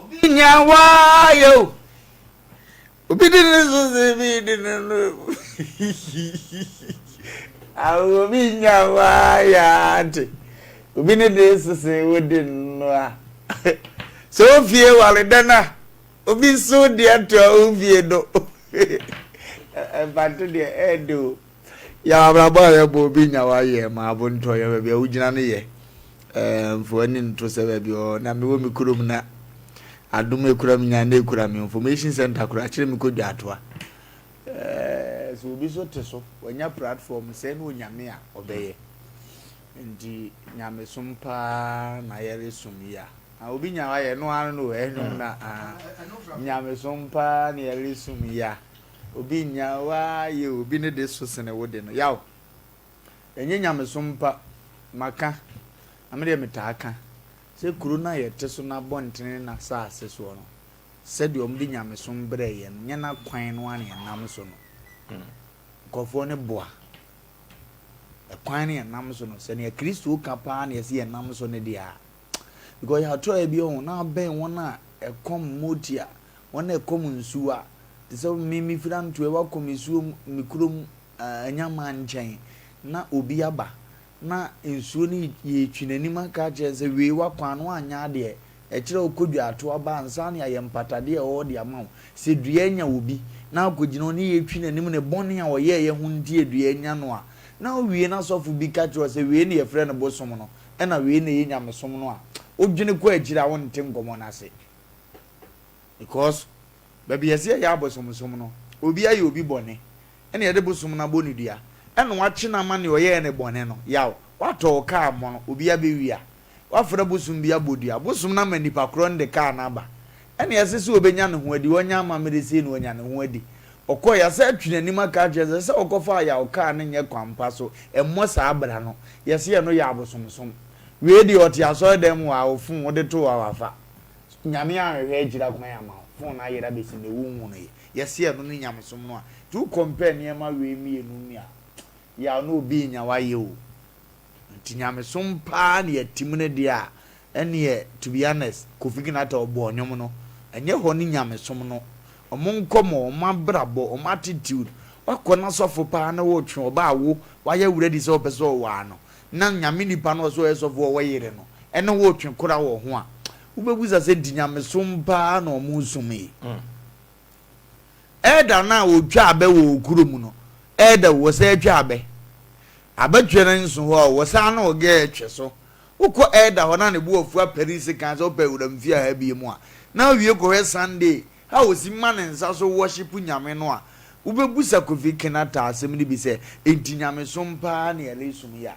Obi nya waayɛ o. Obi di ne so sɛ bi di ne no. Awo obi nya waayɛ ante. Obi ne de so sɛ wo di no a. Sɛ ofie wale dɛn a obi nso deɛ to a ofie no. Ɛmfanto deɛ ɛɛde o. Yaw abrabɔ a yɛbɔ obi nya wayɛ ma abontɔ yɛ baabi a wogyina no yɛ ɛɛ mfo ani nto sɛ baabi ɔ na mewɔ me kurom na adom ekura me nya na ekura me information center kora kyerɛ me kɔ dwatoa ɛɛ sɛ obi so te so wanya platform sɛ na onyame a ɔbɛyɛ nti nyamesom paa na yɛresom yi a obi nya wayɛ no ara no ɛnwom na nyamesom paa na yɛresom yi a Obi nnya w'ayɛ obi ne de so sene wo de no. Yaw! Ɛnyɛ nyamesom pa. Maka, na me deɛ metaa ka, sɛ kuro no a yɛte so no abɔntene ne n'asaase soɔ no, sɛdeɛ wɔde nyamesom brɛɛ yɛn no, nyɛ n'akwan no ara na yɛnam so no. Nkurɔfoɔ no boa. Ɛkwan no yɛnam so no, sɛ nea Kristo ka paa na yɛse yɛnam so no deɛ a, because yɛatɔ bi ho na abɛn wɔn a ɛkɔm motia, wɔn a ɛkɔm nsuwa, te sɛ me mefiri Antoɛ wakɔ me suo me kurom Anyamaa nkyɛn na obi aba na nsuo no yɛtwi n'anim aka akyerɛ sɛ wei wakwan no anyɛ adeɛ ɛkyerɛ wokɔ dwaato aba ansa ne ayɛ mpatadeɛ ɛwɔ hɔ de ama wo sɛ dua anya obi na akɔgyina hɔ ne yɛtwi n'anim ne bɔne a ɔyɛɛyɛ ho nti dua anya no a na wowie na sɔfo bi ka kyerɛ sɛ wei ne yɛfrɛ no bosom no ɛna wei na ɛyɛ nyamesom no a wodwene kɔ akyiri a wonte nkɔmmɔ no ase. Because baabi yɛse yɛyɛ abosomsom no, obi ayɛ obi bɔne, ɛna yɛde bosom no abɔ no dua, ɛna wakye no ama nea ɔyɛɛ no bɔne no, yaw, watɔ wo car mono, obi abɛwia, wafrɛ bosom bi abɔ dua, bosom no ama nipa korɔ no de car no aba, ɛna yɛse sɛ ɔbɛnya ne ho adi, ɔnya amammerɛ sei na wanya ne ho adi, ɔkɔɔ yɛasɛ atwi n'anim aka akyerɛ sɛ sɛ ɔkɔfaa yaw car no nyɛ kwan pa so, ɛmmɔ saa bra no, yɛse ɛno yɛ abosomsom. Wei deɛ ɔte asɔredan mu hɔ a, wo phone wode too hɔ a wafa. Nyame anhwehwɛ akyira kwan ama wo, phone no ayera besi nnɛ wo nhu no yɛ. Yɛse ɛno ne nyamesom no a, nti wo compare nneɛma wei mmienu ni a, yaw na obi renya wayɛ o. Nti nyamesom paa ne yɛtim no deɛ a, ɛneɛ to be honest, Kofi Kinata ɔbɔɔ nnwom no, ɛnyɛ hɔ ne nyamesom no. Ɔmo nkɔmɔ, ɔmo abrabɔ, ɔmo attitude, wakɔ na sɔfo paa ne wo retwe ɔba a wo wayɛ ready sɛ wopɛ sɛ ɔwaa no, na Nyame nipa no ɔsɛ ɔyɛ sɔfo ɔwɔ yere no, ɛne wo retwe kora wɔ ho a, Wobɛbisa sɛ nti nyamesom paa na ɔmo som yi? Elder no a ɔtwa abɛ wɔ okuro mu no, elder wɔ sɛ atwa abɛ. Abɛtwe no nso hɔ a wɔsan ne ɔgɛ twe so. Wokɔ elder hɔ na ne bo afu apɛri sekan sɛ wopɛ awura mfie ha bie mu a, na awie kɔhwɛ Sunday a ɔsi ma ne nsa so worship Nyame no a, wobɛbusa Kofi Kinata asɛm no bi sɛ, enti nyamesom paa na yɛresom yi a?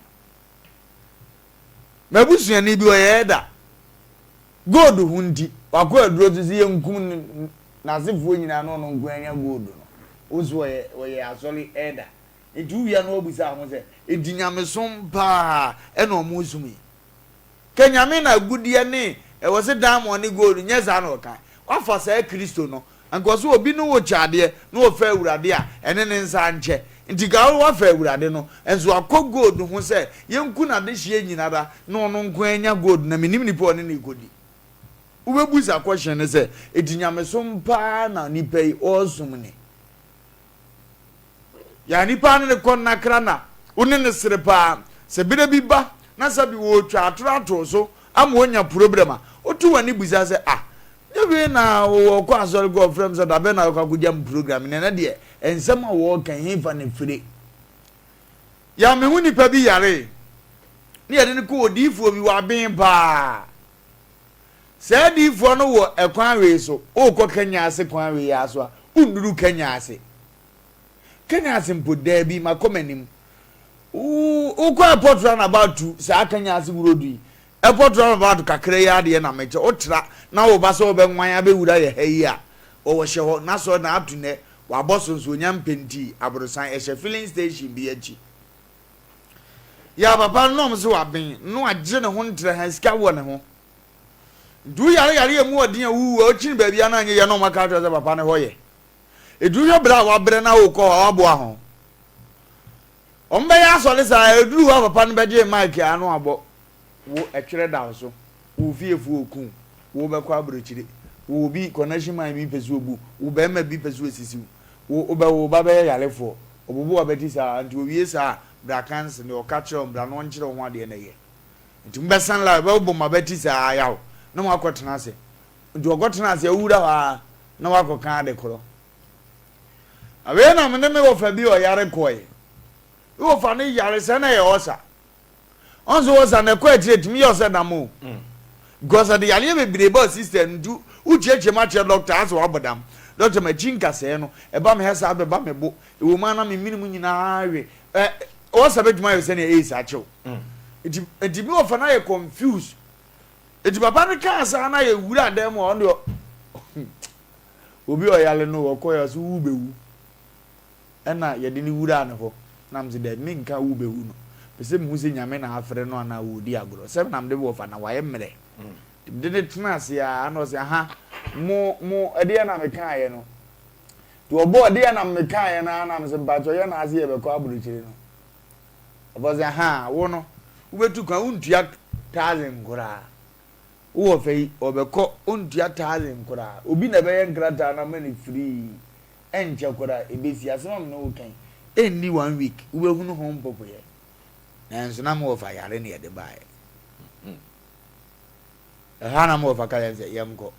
M'abusuani bi ɔyɛ elder. Gold ho nti, wakɔ aduro so sɛ yɛnkum n'asefoɔ nyinaa na ɔno nko anya gold no. Wo nso ɔyɛ ɔyɛ asɔre elder. Nti wowia na wabisa ho sɛ, enti nyamesom paa ɛna ɔmo som yi? Ka nyame na agudeɛ ne ɛwɔ se diamond ne gold nyɛ saa na ɔka. Wafa saa Kristo no Anka ɔse obi ne wo kyɛ adeɛ na ɔfa Awurade a, ɛne ne nsa nkyɛ. Nti ka wafa Awurade no, nso wakɔ gold ho sɛ yɛnku n'adehyeɛ nyinara na ɔno nko ara nya gold na mennim nipa a ɔne no rekɔdi. Wobɛbusa question no sɛ, enti nyamesom paa na nipa yi ɔresom ni? Yɛ nipa ne ne kɔ nnakra na wo ne no sere paa. Sɛ berɛ bi ba na sɛbi wɔretwa atoro ato wo so ama woanya problem a, woto w'ani bisa sɛ, ah, nyɛ wei na wɔkɔ asɔre kɔ ɔfrɛ me sɛ dabɛn na wobɛkɔ akɔgya me program no, ɛnɛ deɛ nsɛm a wɔreka yi hefa na ɛfire? Yɛ me ho nipa bi yaree ne yɛde no kɔ odiyifoɔ bi waben paa. Saa adiyifoɔ no wɔ ɛkwan wei so, worekɔ Kenya ase kwan wei ara so a, wonnuru Kenya ase. Kenya ase mpo, daabi, makɔ m'anim. Wokɔ airport roundabout tu saa Kenya ase road yi, airport roundabout kakra yi adeɛ na mekyɛ, wotra na woba sɛ wobɛnwan abɛwura yɛ ha yi a, wɔwɔ hyɛ hɔ, n'asɔre na up to nɛ, wabɔ so nso onya mpɛntii, aborosan, ɛhyɛ filling station bi akyi. Yɛ papa no na ɔmo se waben, na wagye ne ho ntrɛ ha, sika wɔ ne ho. Nti wo yare yare a emu ɔden a wuwu a wokyini baabi a na anyɛ yɛ na ɔmo aka akyerɛ sɛ papa ne hɔ yɛ. Edu hwɛ bere a wabrɛ na wokɔ hɔ a waboa ho. Ɔmo bɛyɛ asɔre saa eduru hɔ a papa no bɛgye mic a ano abɔ wo ɛtwerɛ da wo so, wo fiefoɔ oku wo, wo bɛkɔ aburokyire. Wo obi connection man bi pɛ sɛ obu wo, barima bi pɛ sɛ osisi wo, wo wobɛwo wo ba bɛyɛ yarefoɔ, ɔbobo w'abati saa, nti owie saa a, bra kanse, deɛ ɔka kyerɛ wo no, bra na ɔnkyerɛ wo ho adeɛ na yɛ. Nti mobɛsan line, ɔbɛbobɔ mo abati saa yaw, na moakɔtena ase. Nti ɔkɔtena ase a, wowura hɔ ara na woakɔka ade korɔ. Na wei na me ne me wɔfa bi a ɔyare kɔe. Me wɔfa no yare sɛ na ɛyɛ ɔsa. Ɔn sɛ ɔsa no ɛkɔ akyire ɛtumi yɛ ɔsɛ dam o. Because ɛde yareɛ bebree ba system no nti wokyiakyia mu akyerɛ doctor asɛ wabɔ dam. Doctor makyi nkasɛɛ no ɛba me ha saa bɛba me bo ɛwɔ mu a na me mene mu nyinaa we. Ɛ ɔsa bɛtumi ayɛ sɛnea AIDS akyew. Nti nti me wɔfa no ayɛ confused. Nti papa no kaa saa na yɛwura dan mu a ɔno deɛ obi a ɔyare no ɔkɔɛ ɔse wo bɛwu. Ɛna yɛde no wuraa ne hɔ, na mese daabi menka wo bɛwu no, pɛ sɛ mehu sɛ Nyame na afrɛ no anaa ɔredi agorɔ, sɛ na mede wɔfa na wayɛ mmerɛ, nti mede no tena ase aa na ɔse aha mo mo ɛdeɛn na mekaeɛ no, nti ɔbɔɔ ɛdeɛn na mekaeɛ no aa na mese mpakyɛw yɛn na ase yɛbɛkɔ aburokyire no, ɔbɔ sɛ ahaa wo no wobɛtu kwan wontua thousand koraa, wo wɔfa yi ɔbɛkɔ ɔntua thousand koraa, obi na ɛbɛyɛ nkrataa no ama no free. Ɛnkyɛ koraa ebesi. Asɛm a me ne wo reka yi, ɛnni one week, wobɛhunu ho mpopoeɛ. Nanso na me wɔfa yare na yɛde baeɛ. Ɛhɔ ara na me wɔfa ka kyerɛɛ me sɛ, yɛnkɔ.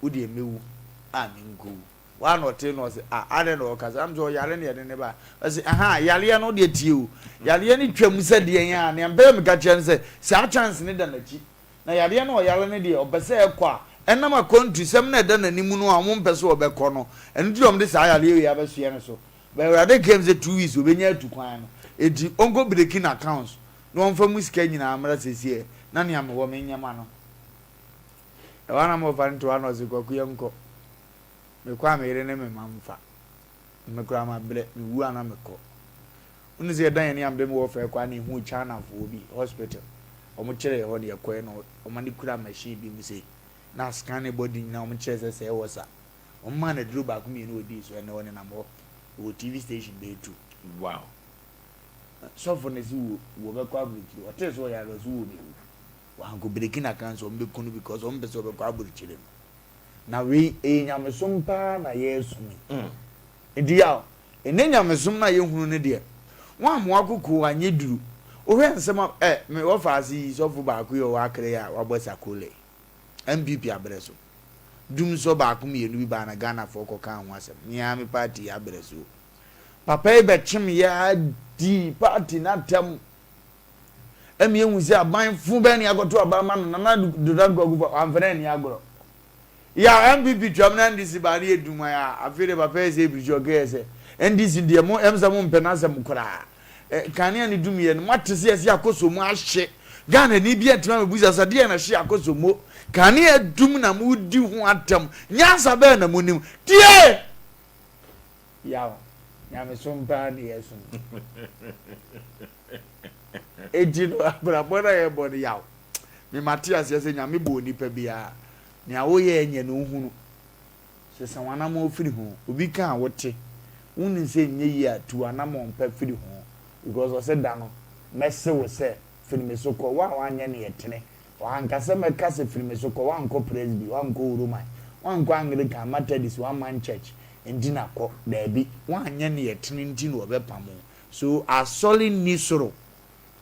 Wo deɛ mɛwu a menkɔwu. Hɔ ara na ɔtee na ɔse, ah, adɛn na ɔreka saa? Na me sɛ, ɔyare na yɛde no baeɛ. Ɔse, ahaa, yareɛ no deɛ tie o. Yareɛ no twam sɛ deɛn a, nea mepɛ sɛ meka kyerɛ no sɛ, saa chance no da n'akyi. Na yareɛ no a ɔyare no deɛ, ɔpɛ sɛ ɛkɔ a, ɛnam akwantusɛm no a ɛda n'anim no a wɔmpɛ sɛ ɔbɛkɔ no, ɛno nti na wɔde saa yareɛ wei abɛsoɛ no so. But Awurade kaam sɛ 2 weeks ɔbɛnya atu kwan no, enti ɔnkɔ breki n'accounts na ɔmfa mu sika nyinaa mmra seesei na nea mewɔ menyɛ ma no. Ɛhɔ ara na me wɔfa no te hɔ a na ɔse, Kwaku yɛnkɔ. Mekɔ a me yere ne me mma mfa. Me koraa mabrɛ, mewu a na mekɔ. Wone sɛ yɛdan yɛn ani a mede me wɔfa kɔ a na yɛhuu Chinafoɔ bi hospital. Wɔn kyerɛɛ hɔ na yɛkɔɛ na wɔn ani kura machine bi mu sei na scan ne body nyinaa wɔn kyerɛ sɛ sɛɛ wɔ sa. Wɔn maa no aduro baako mmienu ɔdii so ɛnɛ ɔnenam hɔ wɔ TV station bɛyɛ tu. Wow. Sɔfo no se wo wɔbɛkɔ aburokyire ɔtee sɛ ɔyare ɔse wo bɛwu. Wankɔ breki na kan sɛ wɔn bɛku no because wɔn mpɛ sɛ ɔbɛkɔ aburokyire no. Na wei ɛyɛ nyamesom paa na yɛresom yi. Nti yaw, ɛnnɛ nyamesom no a yɛhunu no deɛ, woammoa koko anyɛ duru. Wohwɛ nsɛm a, eh, me wɔfa ase yi, sɔfo baako yi a ɔwɔ Akra yi a wabɔ sakole yi, NPP abrɛ so. Dumsɔ baako mmienu bi baa na Ghanafoɔ kɔkaa ho asɛm. Me ara me party yi abrɛ so. Papa yi bɛkyem yɛ ara dii party no atɛm. Ɛma yɛhu sɛ aban fo bɛn ne akɔto aba ama no, Nana Addo Dankwa Akufo, wamfa no anni agorɔ. Yaw NPP twam na NDC baa ne yɛ dum a afei deɛ papa yɛ sɛ ebirikyi ɔka yɛ sɛ NDC deɛ mo ɛm sɛ mo mpɛ n'asɛm koraa ɛ kanea ne dum yɛ no mo ate sɛ yɛsɛ akɔsɔ mu ahye Ghana ni bi antumi amɛbusa sɛ deɛ na hye akɔsɔ mu kanea dum na mo di ho atɛm nyansa bɛɛ na mo nim tie yaw nyamesom paa ne yɛ som eti no abrabɔ na yɛ bɔ no yaw me mate aseɛ sɛ nyame bɔ onipa biara Nea woyɛ nyɛ no wohunu. Sesa w'anammɔn firi ho. Obi ka a wote. Wonim sɛ ɛnyɛ yie a, tu w'anammɔn pa firi ho. Because ɔse da no, mɛse wo sɛ, firi me so kɔ. Wo a woanyɛ nea ɛtene. Wanka sɛ mɛka sɛ firi me so kɔ. Woankɔ Presby, woankɔ Roman, woankɔ Anglican, Methodist, one man church nti na kɔ. Daabi, woanyɛ nea ɛtene nti na wɔbɛpam wo. So asɔre nni soro.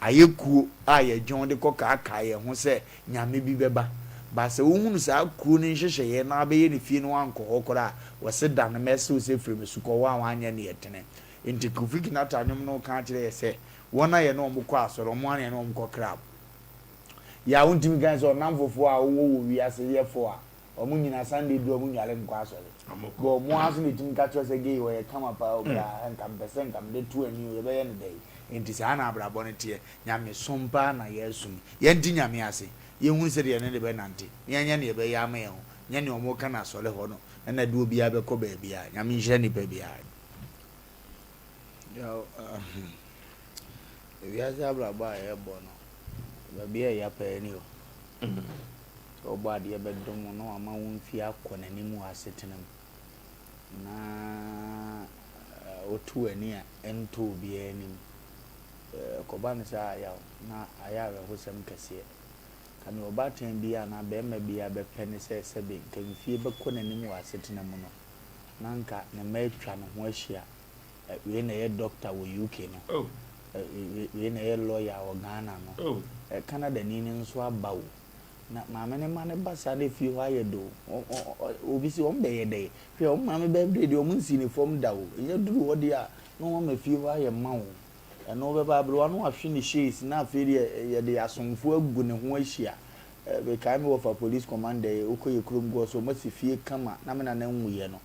Ayɛ kuo a yɛdwon de kɔ kaakae yɛn ho sɛ Nyame bi bɛba. But sɛ wohunu saa kuo no nhyehyɛeɛ na wabɛyɛ ne fie na wankɔ hɔ koraa a, wɔse da no mɛse wo sɛ firi me so kɔ hɔ a wanyɛ neɛ ɛtene. Nti Kofi Kinata nwom no ka kyerɛ yɛ sɛ wɔn a yɛne wɔn kɔ asɔre, wɔn ara na yɛne wɔn kɔ club. Yɛ a wontumi nka sɛ ɔnamfofoɔ a wowɔ wɔ wiase yɛ fo a, Ɔmo nyina Sunday du a ɔmo nnware nkɔ asɔre. But ɔmo ara so na etumi ka kyerɛ sɛ gay ɔyɛ kama paa o bra nka mepɛ sɛ nka mede to ani o yɛbɛyɛ no dɛn. Enti saa na abrabɔ no teɛ. Nyamesom paa na yɛresom yi. Yɛnte Nyame ase, yɛnhunu sɛdeɛ yɛne no bɛnante, na yɛnyɛ nea ɛbɛyɛ ama yɛn ho, nyɛ nea ɔmo ka no asɔre hɔ no na ɛde obiara bɛkɔ baabiara. Nyame nhyira nipa biara. Yaw ahem. Ewiase abrabɔ a yɛrebɔ no, baabi a ɛya paa ni o. Sɛ ɔbɔ adeɛ bɛdom wo na wama wo mfie akɔ n'anim wɔ asetena mu, na woto w'ani a ɛntɔ obiara anim. Ɛkɔba no saa a, yaw, na ayɛ awerɛhosɛm kɛseɛ. Ka nea ɔbaatan biara anaa barima biara bɛpɛ ne sɛ sɛbe nka mfie bɛkɔ n'anim wɔ asetena mu no, na anka ne mma atwa ne ho ahyia. Wei na ɛyɛ dɔkta wɔ UK no. Wei na ɛyɛ lɔya wɔ Ghana no. Canadani no nso aba o. Na maame no mma no ba saa na efie hɔ ayɛ dɛ o. Obi se wɔn bɛyɛ dɛn? Hwɛ wɔn maame birthday deɛ wɔn nsii ne fam da o. Ɛnya duru hɔ deɛ a na wɔn ama fie hɔ ayɛ ma o. Ɛno bɛba aberewa no wahwe ne shades na afei deɛ yɛde asomfoɔ agu ne ho ahyia. Mekae me wɔfa police commander yi, wokɔ yɛ kurom gɔɔ so wɔasi fie kama na me nana nwuiɛ no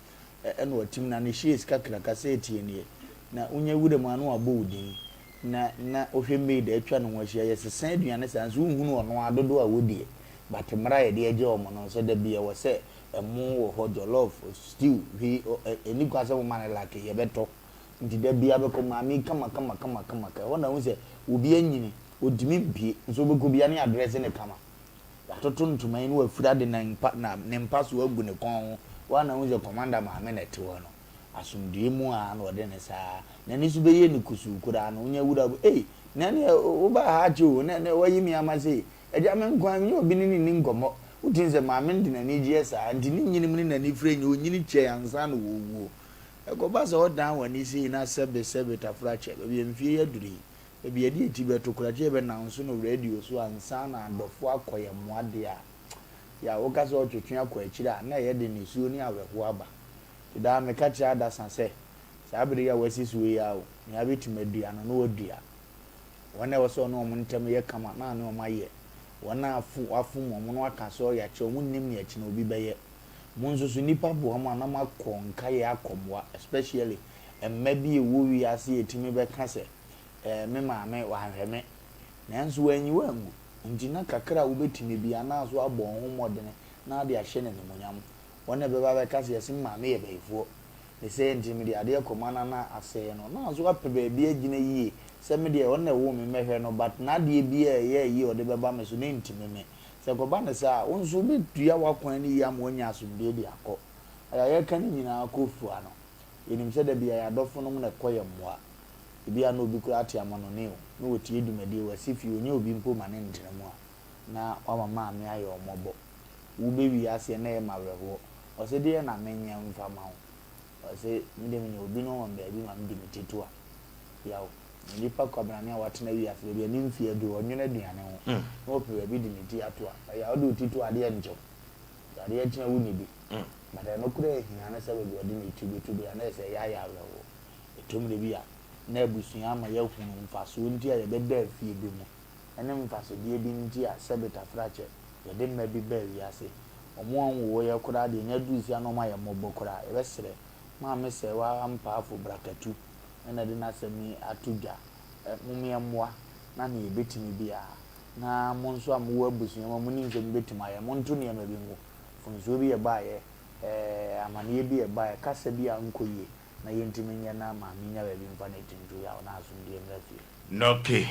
ɛna ɔtim na ne shades kakraka sɛ ɛtie nie. Na wonya wura mu a na wabɔ wo din. Na na wohwɛ maid a atwa ne ho ahyia yɛsesa aduane saa nso wonhunu ɔno ara dodoɔ a wɔdie but mmara a yɛde agye wɔn no sɛ da bi ɛwɔ sɛ ɛmo wɔ hɔ jollof, stew, hwee ɛnni kwan sɛ moma no lake yɛbɛtɔ. Nti da biara bɛkɔ maame yi kama kama kama kama ka ɛhɔ na wohu sɛ obi anyini ɔntumi mpue nso wobɛkɔ biara ne adrɛse no kama watoto ntoma yi na wafira de ne mpa na ne mpa so agu ne kɔn ho hɔ a na wohu sɛ commander maame na ɛte hɔ no asomdwoeɛ mu a na ɔde ne saa n'ani so bɛyɛ ne kusuu koraa no wonya wura bu ei na ɛneɛ wobaa ha akyɛ o na ɛneɛ wayi me ama sei agya me nkwa menyɛ obi ne ne nni nkɔmmɔ wotumi sɛ maame no de n'ani gyeɛ saa nti ne nyinim ne n'ani frɛ nyɛ ɔnyini kyɛe ansa na wɔwuo Ɛkɔba sɛ ɔdan w'ani sei na sɛbe sɛbe tafra kyɛ, baabi a mfie yi aduru yi, baabi a yɛde yɛn ti bɛto koraa, kyɛ yɛbɛnanso no radio so ansa na adɔfoɔ akɔ yɛn mmoa deɛ a, yɛ a woka sɛ ɔtwetwe akɔ akyiri a, na ɛyɛ de nisuo ne awerɛhoɔ aba. Nti daa meka kyerɛ adasa sɛ, saa bere yi a wɔasi soɔ yi ara o, nea wobɛtumi adua no, na woadua. Wɔn a ɛwɔ sɛ ɔne wɔn ntam yɛ kama, na ɔne wɔn ayɛ. Wɔn a wafom wɔn no aka sɛ ɔyɛ akyɛ wɔn, nnim nea akyina obi bɛyɛ. Mo nso so nnipa boa mo a na mo akɔ nkaeɛ akɔ mmoa especially mma bi ɛwɔ wiase yɛtumi bɛka sɛ eh me maame wanhwɛ me nanso wanyi wo angu nti na kakra a wobɛtumi biara na nso abɔ wo ho mmɔdene na ade ahyɛ no animuonyam. Wɔn na ɛbɛba abɛka sɛ yɛse me maame yɛ bayifoɔ ne sɛ nti mede adeɛ kɔma no na asɛe no na nso apɛ baabi agyina yie sɛ me deɛ ɔno na ɛwoo me mɛhwɛ no but n'adeɛ biara a ɛyɛ yie a ɔde bɛba me so no ɛntumi me. Sɛ ɛkɔba no saa a, wo nso wobɛdua w'akwan no yie ama woanya asomdwoeɛ de akɔ. Deɛ yɛreka no nyinaa kɔ fua no, yɛnim sɛ da biara yɛn adɔfonom na ɛkɔ yɛn mmoa. Ebia na obi koraa te amanɔne o, na ɔtie dwumadie, wasi fie, ɔnyɛ obi mpo ma ne ntena mu a, na wama maame ayɛ wo mmɔbɔ. Wobɛwie aseɛ na ɛyɛ me awerɛhoɔ. Ɔse deɛ na menyɛ mfa ma wo? Ɔse me deɛ menya obi na ɔma me baabi ma mede me ti to a, yaw. Na nipa kwabrane a watena wiase baabi a ne mfeɛ aduru, ɔnwene aduane ho, na ɔpɛ baabi de ne ti ato a, ɛyɛ a wode wo ti to adeɛ nkye wo. Nti adeɛ kye a wonni bi. But ɛno koraa hia no sɛ baabi a ɔde ne ti bɛto biara na ɛsɛ sɛ ɛyɛ ayɛ awerɛhoɔ. Ɛtɔ mmerɛ bi a, na abusua ama yɛahunu mfasoɔ nti a yɛbɛda afie bi mu, ɛne mfasodeɛ bi nti a sɛbe tafrakyɛ yɛde mma bi baa wiase. Wɔn a wɔnwowoeɛ koraa deɛ, ɛnya duru sei a na wɔayɛ mmɔbɔ koraa. Yɛbɛsrɛ, Maame Sɛɛwa Ampaafo Brakatu na ɛde n'asɛm yi ato dwa. Mom yɛmmoa na nea yɛbɛtumi biara. Na mo nso a mowɔ abusua mu a monim sɛ mobɛtumi ayɛ, monto nneɛma bi ngu. Mfomsoɔ bi a ɛbaeɛ, amaneɛ bi a ɛbaeɛ, kasa bi a ankɔ yie, na yɛntumi nyɛ na maame nya baabi mfa ne ti nto yaw na asomdwoeɛ mmra fie. Nɔke.